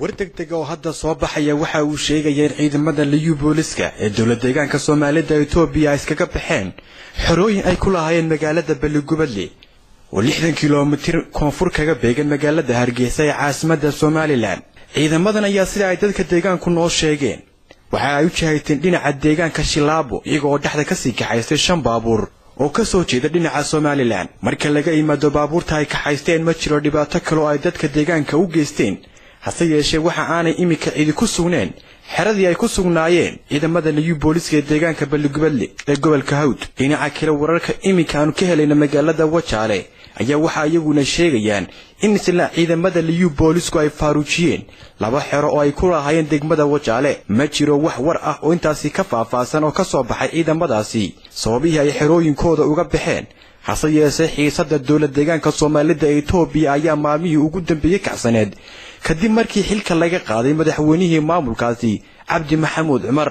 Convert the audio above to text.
War degdega oo hadda soo baxaya waxa uu sheegaya in ciidamada Liyu Booliska ee dowlad deegaanka Soomaalida Itoobiya ay iskaga baxeen xerooyin ay ku lahaayeen magaalada Balligubadle oo 60 kilomitir koonfur kaga beegan magaalada Hargeysa ee caasimadda Somalilan. Ciidamadan ayaa sida ay dadka deegaanku noo sheegeen waxa ay u jahayteen dhinaca deegaanka Shilaabo, iyaga oo dhexda kasii kaxaystay 5 baabuur oo ka soo jeeda dhinaca Somalilan. Marka laga imaado baabuurta ay kaxaysteen, ma jiro dhibaato kale oo ay dadka deegaanka u geysteen. Hase yeeshee, waxa aanay iminka cidi ku sugneen xeradii ay ku sugnaayeen ciidamada Liyu Booliska ee deegaanka Balligubadle ee gobolka Hawd. Dhinaca kale, wararka iminka aanu ka helayna magaalada Wajaale ayaa waxaa iyaguna sheegayaan in isla ciidamada Liyu Boolisku ay faaruujiyeen 2 xero oo ay ku lahaayeen degmada Wajaale. Ma jiro wax war ah oo intaasi ka faahfaahsan oo ka soo baxay ciidamadaasi sababihii ay xerooyinkooda uga baxeen. Hase yeeshee, xiisada dowlad deegaanka Soomaalida ee Itoobiya ayaa maalmihii ugu dambeeyey kacsaneed kadib markii xilka laga qaaday madaxweynihii maamulkaasi, Cabdi Maxamuud Cumar.